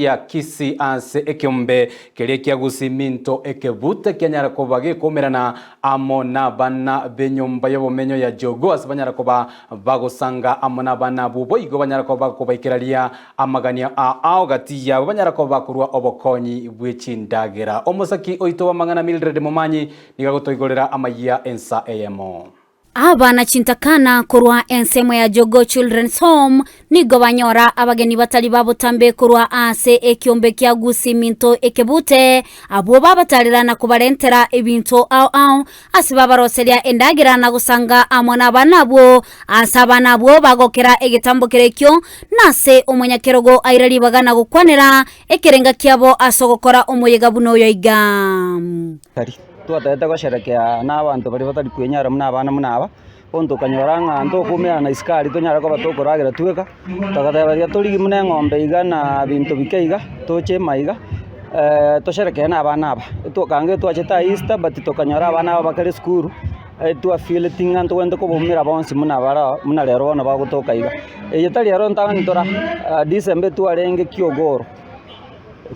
Ya Kisii ase ekeombe keria kia Gusii Minto ekebute kianyara koba gekoumerana amo nabana b'enyomba y'obomenyo ya Jogoo ase banyara koba bagosanga amo nabana abwo boigo banyara koba bakobaikeraria amagania a ao gati yabo banyara koba bakorua obokonyi bwe chindagera. Omosaki oito bw'amang'ana Mildred Momanyi nigo agotoigorera amayia ensa eyemo. Abana chintakana korwa ensemo ya Jogoo Children's Home nigo banyora abageni batari ba botambe korwa ase ekiombe kia Gusii Minto Ekebute, abwo babatarera na kobarentera ebinto ao ao ase babaroseria endagera na gosanga amo nabana abwo. Ase abana abwo bagokera egetambo kerekio, nase omonyakerogo aira ribaga na gokwanera ekerenga kiabo ase ogokora omoyega buna oyo iga. Twatagete gosherekea na abanto baria batari kwenyara buna abana buna aba, bono tokanyora ng'a ntokoumerana na isiko aria tonyare koba tokoragera tweka, togateba riria torigie buna eng'ombe iga na binto bike iga, toche ema iga tosherekee na abana aba. Etokange twachete aa easter but tokanyora abana aba bakare esukuru, twafeeleti ng'a ntogwenerete kobaumera bonsi buna baroo buna rero bono bagotoka iga. Eye tari ero entang'ani tora, December etwarenge kiogoro.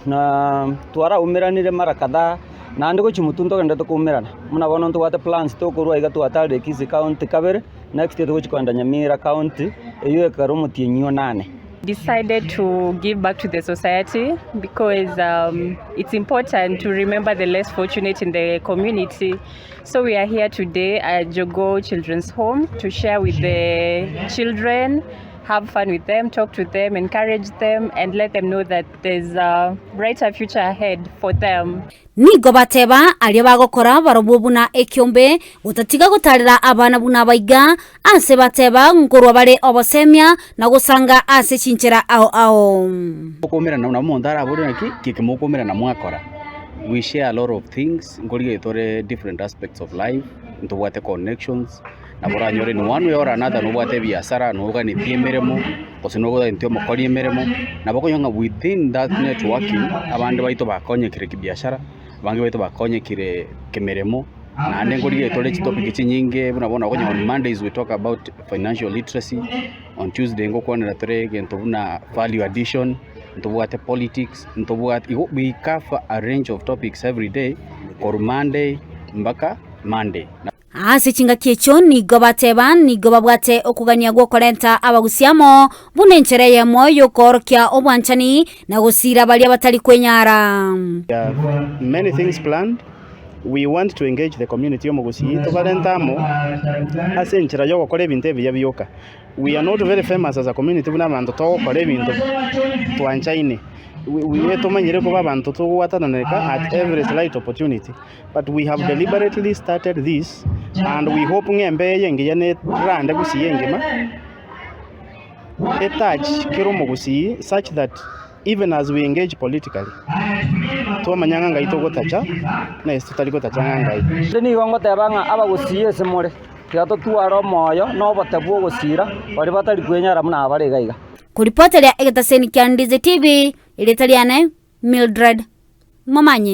Na twaraumeranire mara kadhaa, naende gochia motwe ntogenderete koumerana, buna bono ntobwate plans tokorwa iga twatarire Kisii county kabere, next year togochia kogenda Nyamira county, eywo ekero omotienyi onane. Decided to give back to the society because um, it's important to remember the less fortunate in the community. So we are here today at Jogoo Children's Home to share with the children have fun with them, talk to them, encourage them, and let them know that there's a brighter future ahead for them. Nigo bateba aria bagokora barobwo buna ekiombe, gotatiga gotarera abana buna abaiga, ase bateba nkorwa bare obosemia na gosanga ase chinchera ao ao. Mokoumerana nabo omonto arabore naki keke mokoumerana mwakora. We share a lot of things, nkorigereria tore different aspects of life, ntobwate connections. Nabo oranyore in one way or another nobwate ebiasara, noganetie emeremo, gose noganetie omokori emeremo, nabo okonyora ng'a within that networking, abande baito bakonyekire kibiashara, abange baito bakonyekire kemeremo, naende nkorigereria tore chitopic chinyinge buna bono okonyora on Mondays we talk about financial literacy, on Tuesday ngokwanera tore egento buna value addition, ntobwate politics, ntobwate igo we cover a range of topics everyday korwa Monday mpaka Monday. Ase chingaki echio nigo bateba nigo babwate okogania gw'okorenta abagusi amo, buna enchera eyemo y'okoorokia obwanchani na gosiira baria batari kwenyara. We have many things planned, we want to engage the community omogusii tobarente amo ase enchera yogokora ebinto ebiya bioka. We are not very famous as a community buna abanto togokora ebinto twanchaine. We tomanyire koba abanto togwatananeka at every slight opportunity. But we have deliberately started this and we hope ng'a embeo eye engiya nerande gusii engima etouch kera omogusii such that even as we engage politically twamanya ng'a ngai togotacha na ase totari gotacha ng'a ngai. Naende nigo ngoteba ng'a abagusii ase more, tiga totware omoyo na obote bw'ogosira baria batari kwenyara buna abare iga iga. Koripoteria egetaseni kia Ndizi TV, erieta riane Mildred Momanyi.